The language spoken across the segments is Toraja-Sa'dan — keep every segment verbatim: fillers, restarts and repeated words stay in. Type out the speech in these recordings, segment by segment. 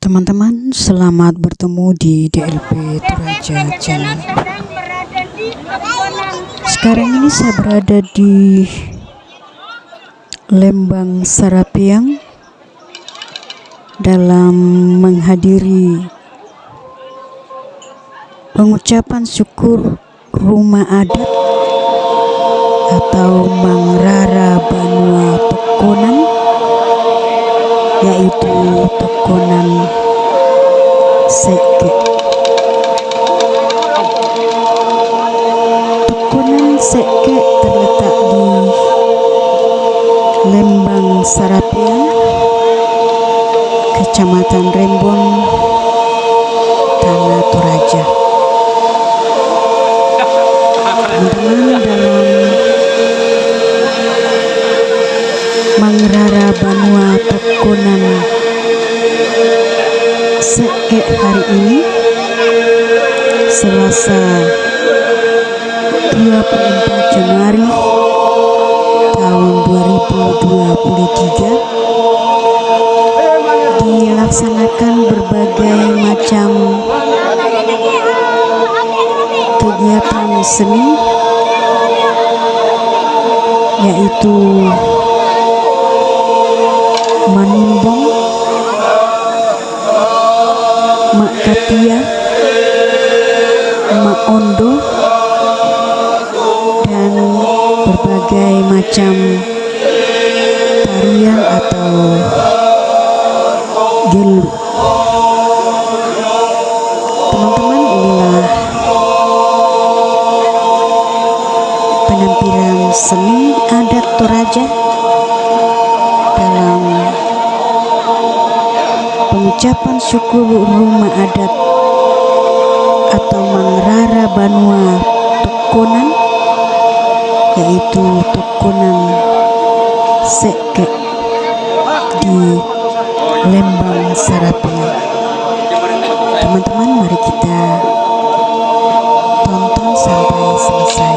Teman-teman, selamat bertemu di D L P Toraja Channel. Sekarang ini saya berada di Lembang Sarapiang dalam menghadiri pengucapan syukur rumah adat atau Mangrara Banua Tokonan, yaitu Tokonan Sekke. Tokonan Sekke terletak di Lembang Sarapiang, Kecamatan Rembon, Tanah Toraja. Teman-teman, dalam Mangrara Banua Tokonan Sekke hari ini, Selasa dua puluh empat Januari tahun dua ribu dua puluh tiga, dilaksanakan berbagai macam kegiatan seni, yaitu manumbong, mak katia, mak ondo, dan berbagai macam tarian atau gelu. Teman-teman, inilah penampilan seni adat Toraja dalam pengucapan syukur rumah adat atau Mangrara Banua Tokonan, yaitu Tokonan Sekke di Lembang Sarapiang. Teman-teman, mari kita tonton sampai selesai.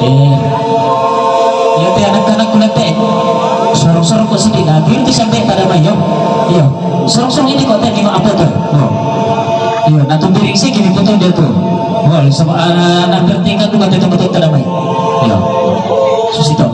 Eh, ya teh anak-anak kulit teh. Sorong-sorong kok sedih lagi itu sampai pada mayo. Iya. Sorong-sorong ini kok teh nengok apa tuh? Oh. Iya, nah tuh piring sih gini foto dia tuh. Wah, sama anak bertingkat tuh kata tempat pada mayo. Iya. Susito.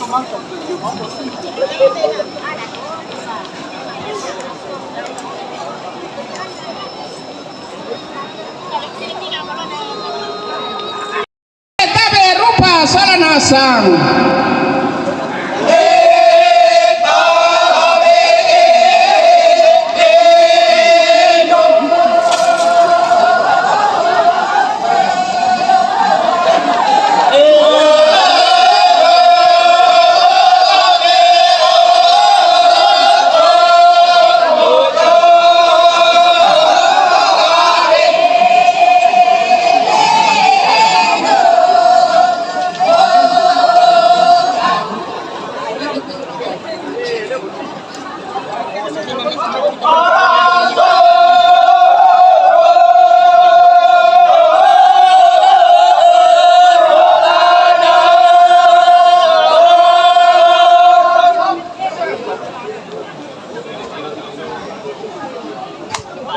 Tabe rupa sala nasang.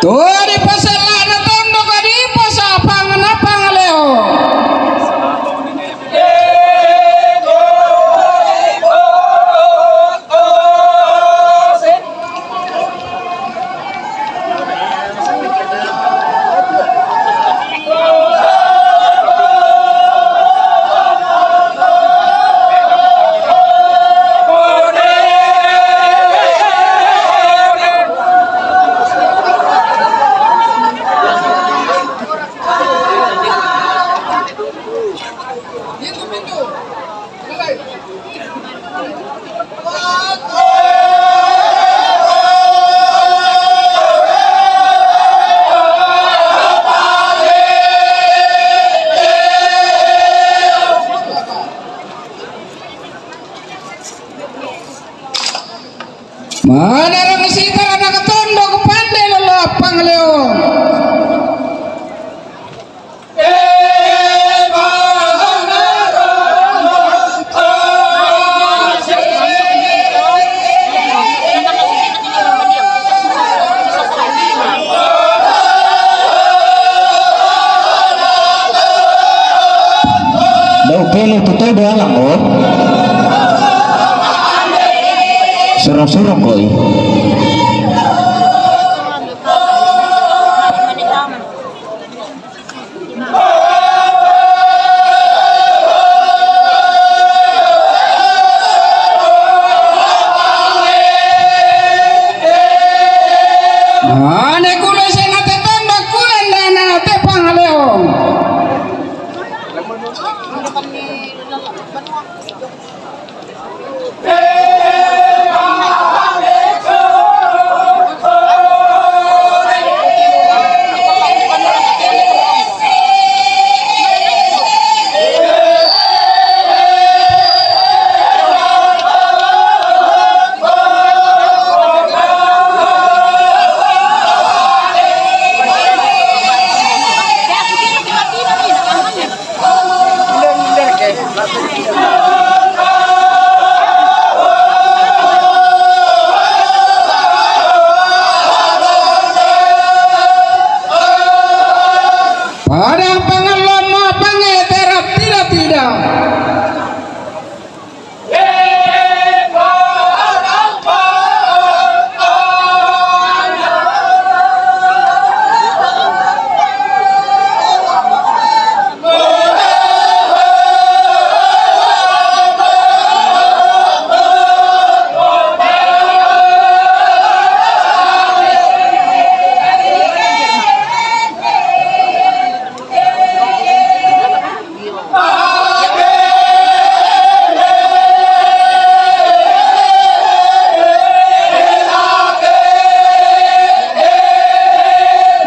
Tuh di pasar lana tondok di pasar pangan apa ngaleo. Mana rang sita anak tondok pande lolo pangleo. Dau pele tutu dalang, oh. Surung-surung koi. Ane kule sena te tanda kule ndana te pangaleo. Padang pangalon ma pangeterap tidak-tidak.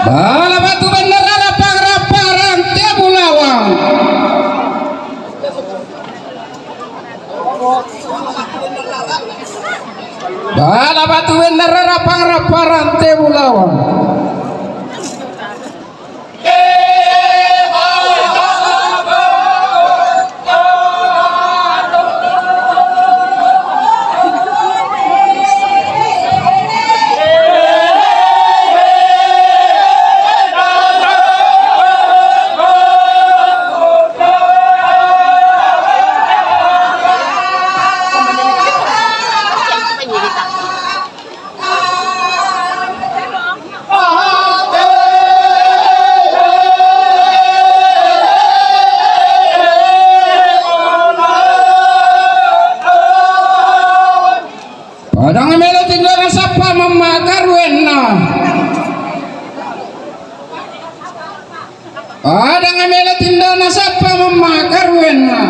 Bala batu bener rapang-rapang rante bulawang. Bala batu bener rapang-rapang rante bulawang. Ada ngamela tindana sappa mamma karuenna.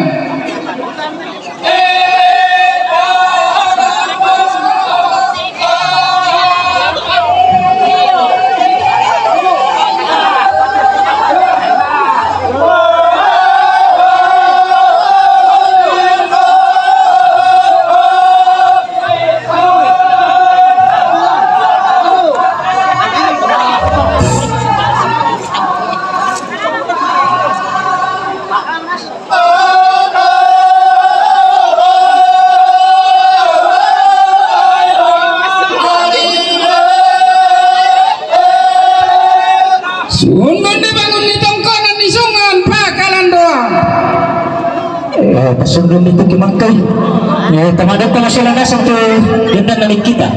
Sundun dibangun di tongkonan di sungan pakalandoang. Eh, sundun itu ki mangkai. Ya, tamadat tama sila nasang tu, yundan na kita.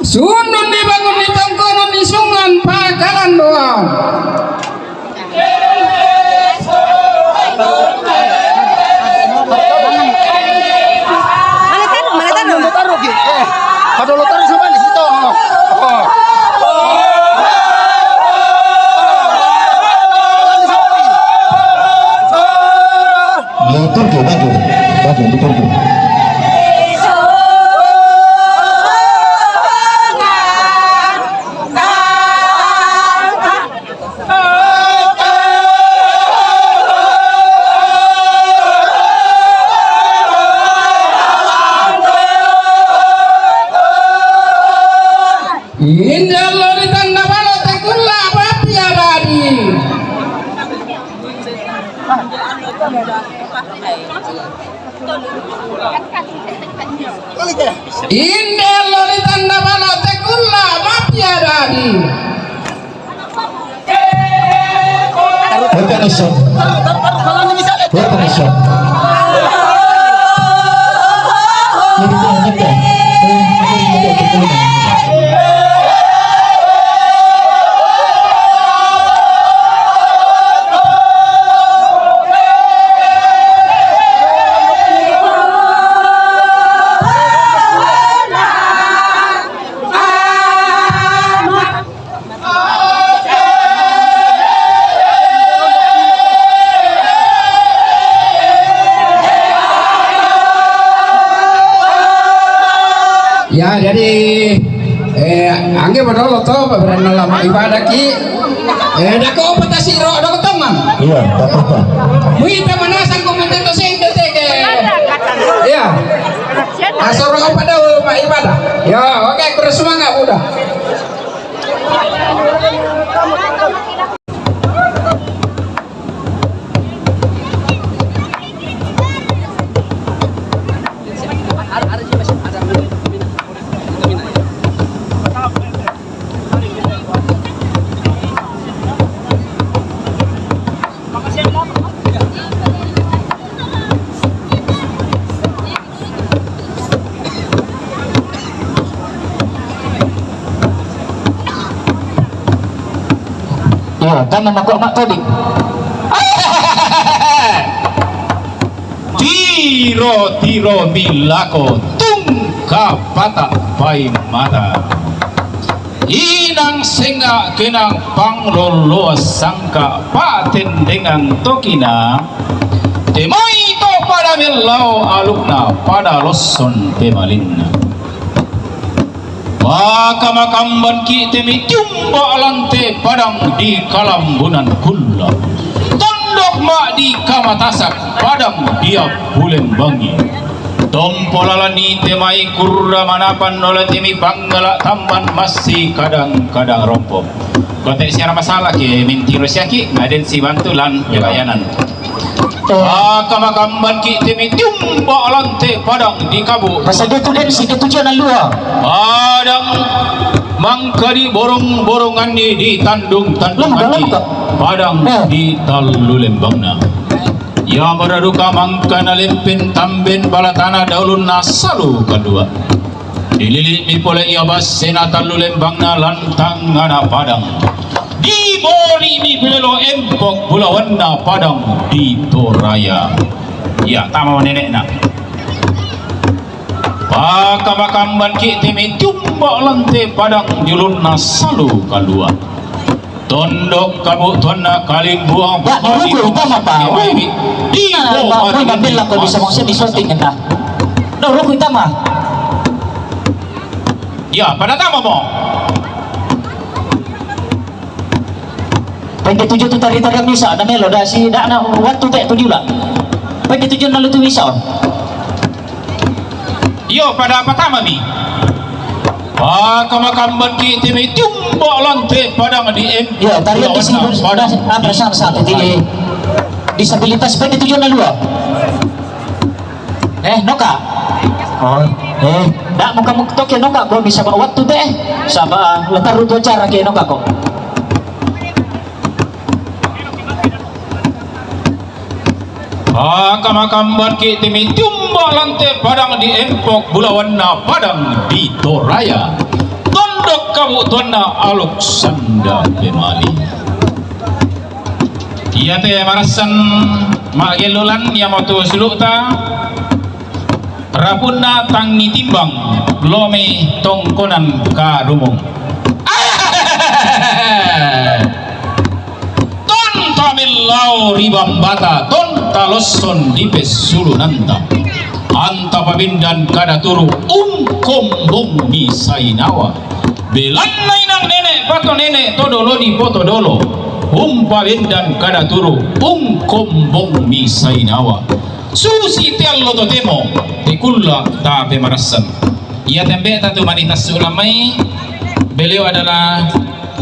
Sundun dibangun di tongkonan di sungan pakalandoang. Mana taruh? Mana taruh? Taruh, Ki. Eh, padolo taruh sama di situ. Oh. Oh. Liturgi, bagus. Bagus, liturgi. Injo allo ri tanda balo tekulla papi adadi. Injo allo ri tanda balo tekulla papi adadi. Bukan iso. Bukan iso. Ya, jadi, eh, angge modolo to, berenna lama ibadah ki. Eh, dako apa tasiro, dako tomang. Iya, tak apa-apa. Muita manasang komentar to sing teke. Iya. Asoro apa dau, Pak, ibadah? Ya, oke, terus semangat udah. Iya, tama mako mak tadi. Tiro-tiro milako tungka pata pai mata. Inang sengga kenang pangloloa sangka patendengang tokina. Temai to pada mellau alukna pada losson pemalinna. Maka makambanki temi jumba lante padang di kalambunan kulla. Tondok ma di kamatasak padang dia pulembangi. Tompo lalani temai kurra manapan nola temi panggala tamban massi kadang-kadang rompo. Kote siara masalah ki mintiro siaki ngaden sibantu lan pelayanan. Maka makambanki temi jumba lante padang di kabu. Pasal dia tu dan si ketujuan lua. Padang mangka di borong-boronganni di tandung-tandunganni. Padang di tallu lembangna. Ia maraduka mangka nalempen tamben bala tana daulunna salu kadua. Dilili'mi pole ia bassena tallu lembangna lantangana padang. Diboli'mi pelo empok bulawanna padang di Toraya. Iya, tama nene'na. Pakamakamban ki' te me' tiumba' lante padang di ulunna salu kalua'. Tondok kabu' tuanna kalimbuang. Ya, di ruku' utama, Pak. Di bawah. Nah, Pak, mambella ko bisa maksud di shooting kita. No, ruku' utama. Ya, pada tama mo. Pa'inte tuju tu tari-tarian misa', na melo, da' si, da' na wattu te' tu diula'. Pa'inte tuju na lu tu misa'. Iyo, pada patama mi. Pakamakamban ki' te me' tiumba' lante padang di em. Iyo, tarian di sini, padang. Apa, di, sama satu, di disabilitas, pa'inte tuju na lua. Eh, noka'. Oh, eh, da' muka mukto ke noka' ko bisa ba wattu te'. Saba' la tarru tu acara ke noka' ko. Pakamakamban ki' te me' tiumba' lante padang di empok bulawanna padang di Toraya. Tondok kabu' tuanna Aluk Sanda Pemali. Iya te marassan ma'gellulan, iya mo tu sulu'ta. Rapunna tangngi timbang, lome tongkonan karumung. Tonta mellao ri bambata, tonta losson ri pessulunanta. Anta pabendan kada turu, ungkombong mi sainawa. Belanna inang nene' pato nene' to dolo di poto dolo. Umpabendan kada turu, ungkombong mi sainawa. Susi te allo totemo, te kulla' ta pemarassan. Iya tembe' ta tu manita sulamai, beliau adalah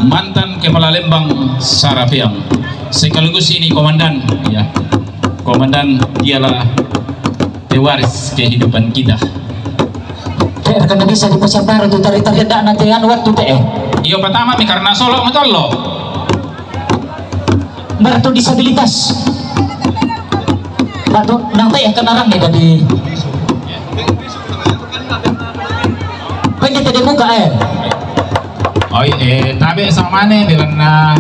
mantan kepala Lembang Sarapeang. Sekaligus ini komandan, ya. Komandan, dialah pewaris kehidupan kita. Te' rekan bisa dipasiambara tu tari-tarian da' na te anu wattu te', eh. Iyo, patama mi karena solo' mo tallo. Berarti disabilitas. Batu nang te' kenarang ni tadi. Kan kita dibuka, eh. Oi, eh, tabe' samane belanna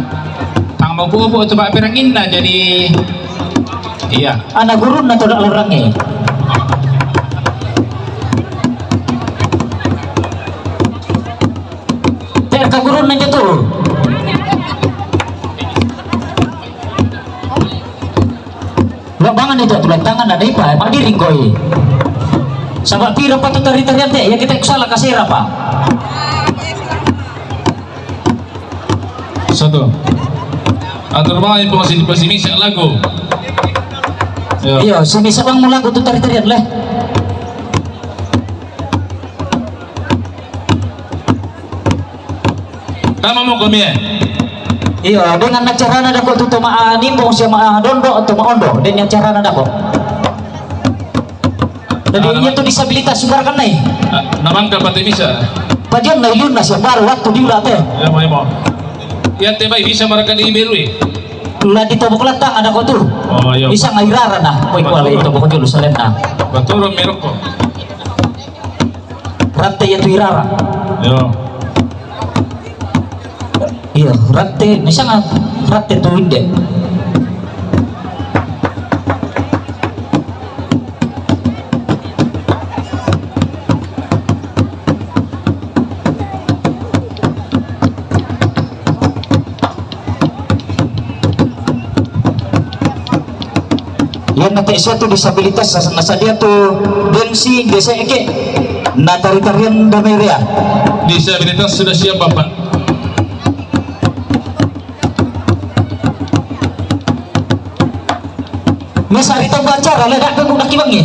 tang mau pupu coba piranginna jadi. Iya. Ana' gurunna to da' lorangnge. Te' ka gurunna jatu. Lobbangan itu tulang tangan ada ipa, madiring koi. Saba' pira pa tu tari-tarian te', ya kita kusala kasera pa. Satu. Atur bae po si, si misa' lagu. Iyo. Iyo, si misa' bang mu lagu tu tari-tarian leh. Tama mo ko mie. Iyo, dengan acarana dako tu to ma, ah, nimbong sia ma, ah, dondo, to ma ondo, dengan acarana dako. Jadi, ah, iya tu disabilitas sumbarkan nai. Ah, namang ka pati bisa. Pajan na ilunna sia baru waktu diula' te. Iya mo, iya mo. Iya te bai bisa maraka di Berui. La di tobok latang ada ko tu. Oh, iya. Bisa ngairara na. Koi kuala itu pokok julu salenna. Batoro meroko. Ratte iya tu irara. Iyo. Iyo, ratte, misalna ratte tu inde. Iyanna te' sia tu disabilitas, sa, na sadia tu gengsi, gese'ke. Na tari-tarian damai ria. Disabilitas sudah siap, Bapak? Masa ri tau acara, le, da' guna kibangi.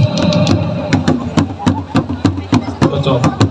Cocok.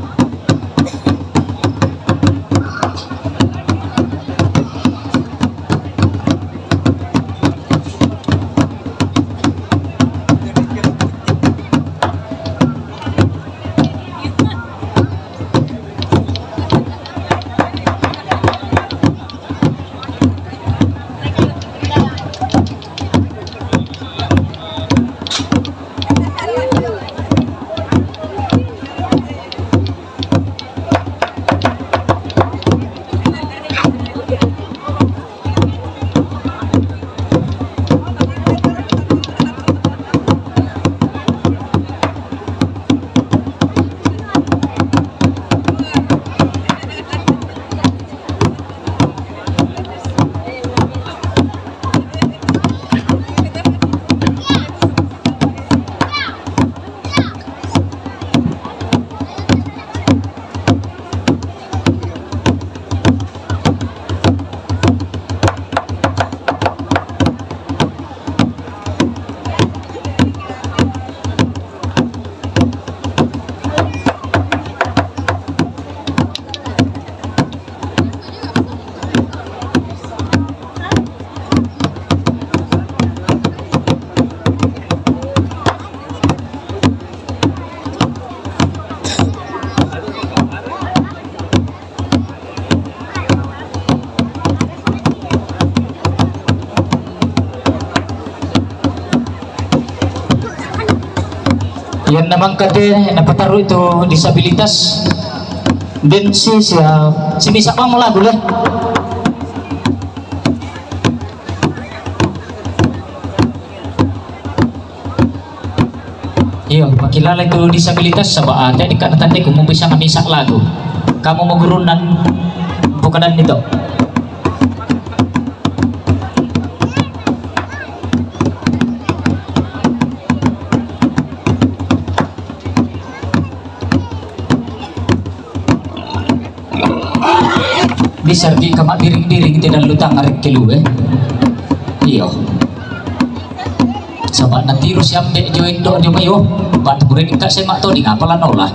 Yan naman kate, napataro itu disabilitas. Din si siya, si Misa pa mo lagu le. Iyo, pakilala itu disabilitas sa ba ate, di ka natandi kung mo bisa nga misa lagu. Kamu magurunan, bukanan nito. Bisar di kama diring-diring ti dalutang arik kilu, eh. Iyo. Sabab nanti ru siambe jo indo jo mayo. Bat burin ka sema to di ngapa lah nolah.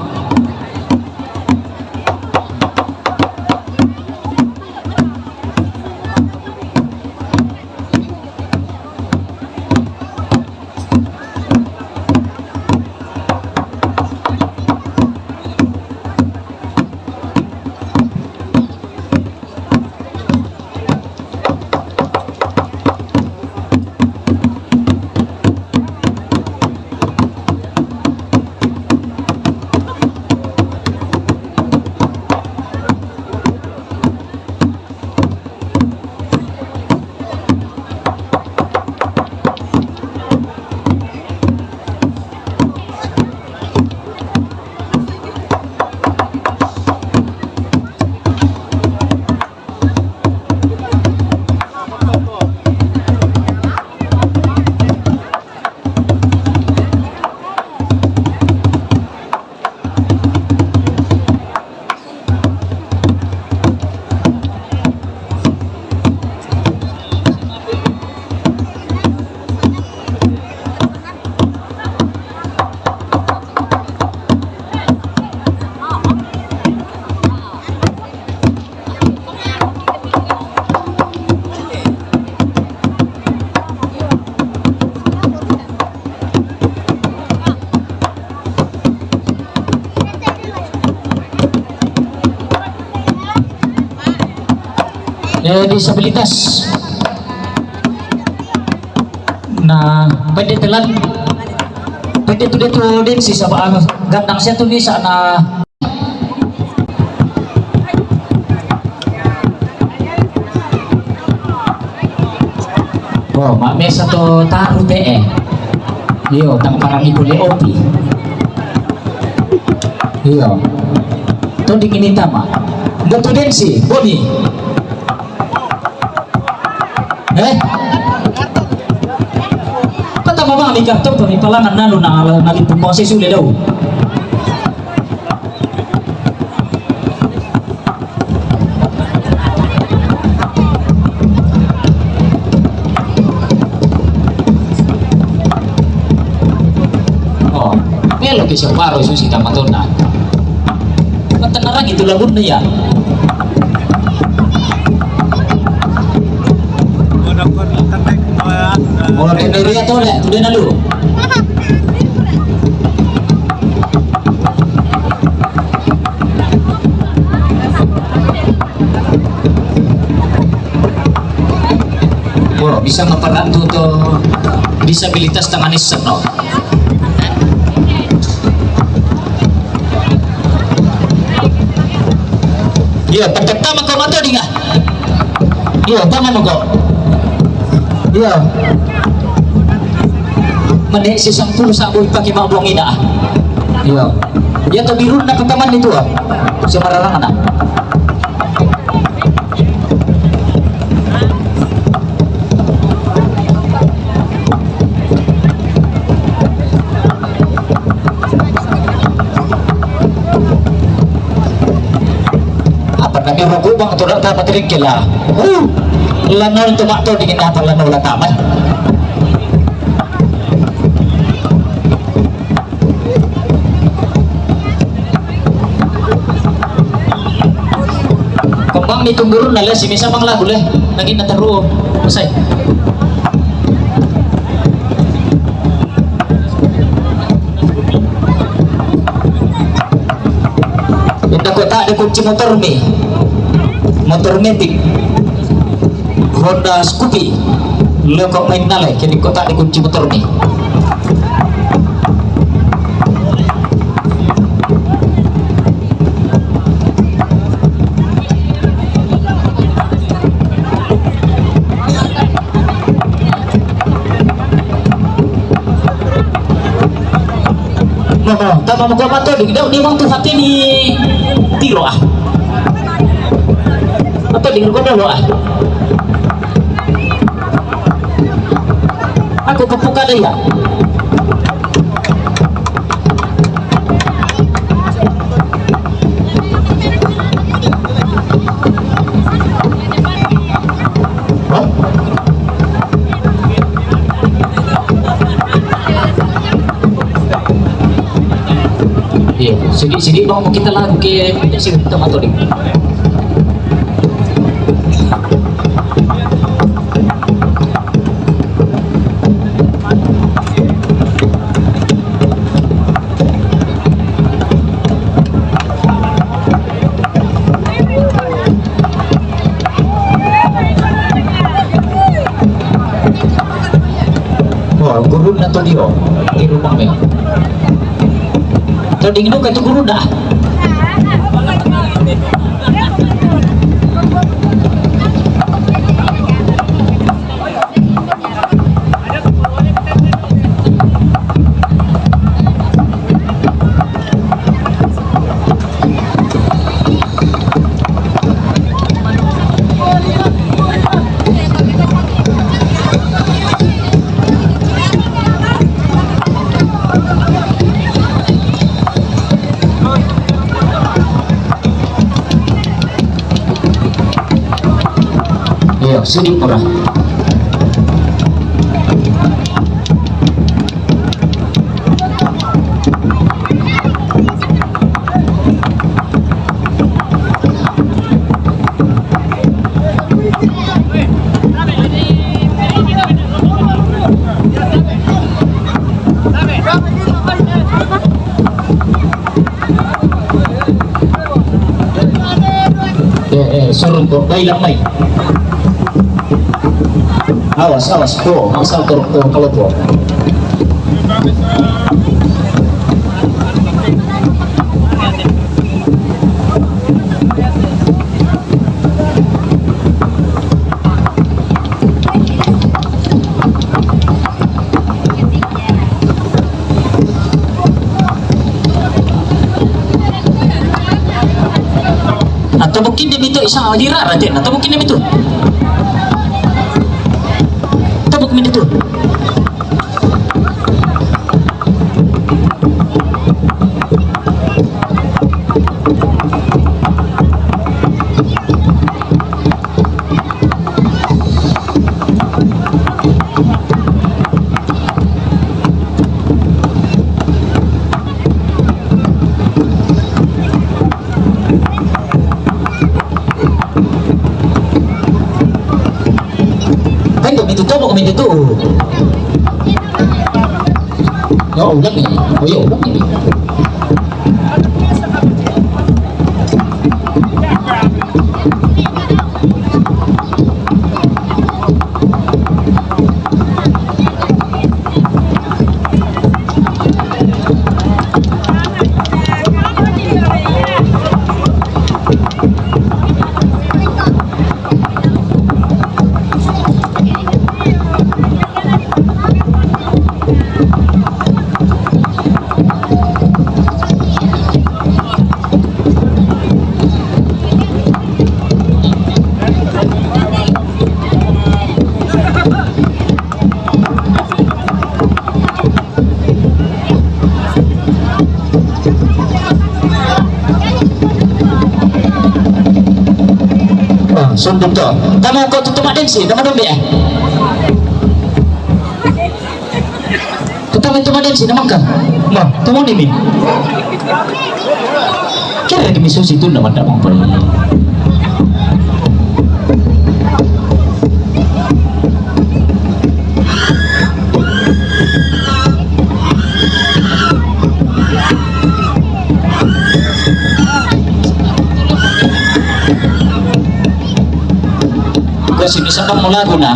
Eh, disabilitas. Nah, pwede telan. Pwede tu dia tu din si sabaan gandang siya tu ni sana. Oh, mak mesa to taru te eh. Iyo, tang parang ibu le opi. Iyo. To dingin ita mak. Betul den si, Boni. Eh? Patama bang di kartu to ni palangan nanu na nalipung mo si sule daw. Oh, melo ke siya paro susi tamatona. Matanarang itu lagun na yan. Wala ko lang tatay ko mga ano na. Oh, kay Mary ato le, tuloy na lu. Puro, bisa nga pala to, to disabilitas tanganis, no? Iya, pagkatama ko mato di nga. Iya, tama mo ko. Iya. Mani si sampulu sa boy pa kima buang ina. Iya. Iya, to birun na kataman nito, ah. Sa mararangan, ah. Apa na mi ruku bang tu dah tamat ringkila. Uh, lanol tu mak tu dingin apa lanol lah tamat. Kembang ni tumburun na le, si misa bang lagu le, lagi na taru, masay. Inda ko ta di kunci motor mi. Motor metik. Honda Scoopy. Lo ko main nalai, kini ko ta di kunci motor mi. Tama, tama mo ko mato, di daw, di mo tu hati ni tiro, ah. Mato, di ko dalo, ah. Ako, kapuka na iya. Hah? Iya, sigi-sigi bang, kita lagu ke, kita sih, kita motor deh. Oh, guru na to dio. Di rumah me. To ding do ka to guru da. Iya, sini murah. Eh, eh, suruh kok, baiklah, baik. Awas, awas, tuh, asal tuh, tuh, kalau tuh. Atau mungkin dia itu isang alira ratin, atau mungkin dia itu. Atau mungkin itu. Kan kami tutup, kami tutup. Ya, ulang ni. Oh, ya, ulang ni. Ah, sunduk to. Tama ko to tumaden si, tama dong ya. Tama tumaden si, naman ka. Ma, tama ni mi. Kira lagi miso si tun naman, naman pa. Kasi bisa kang mulago na.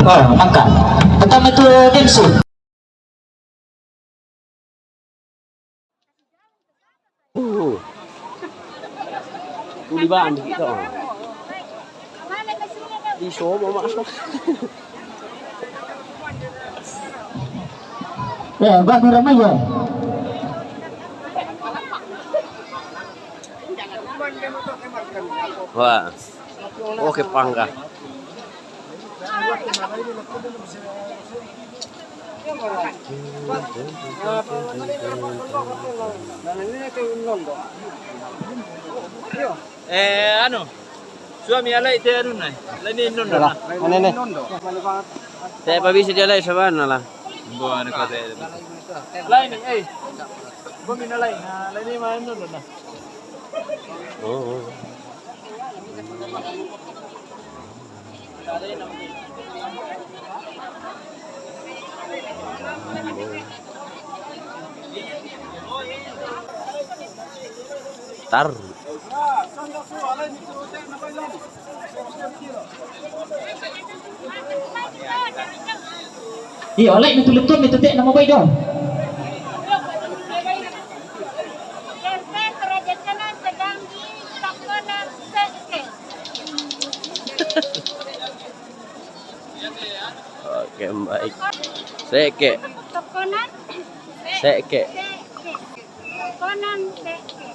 Oh, maka. Pertama itu Densu. Oo. Tuli ba, hindi kita, oh. Iso mo, maso. Ya, ba, mira mai ya. Wah. Oke, pangga. Eh, anu. Suami alai te anu nai. Lani nondo na. Ane ne. Te pa bisa dia lai sabana la. Bo anu ko te. Lai ni, eh. Bo mina lai na, lai ni ma nondo na. Oh. Tar. Iya, alai ni tuletun ni tete nama bai do. Oke, baik. Seke. Tokonan. Seke. Tokonan seke.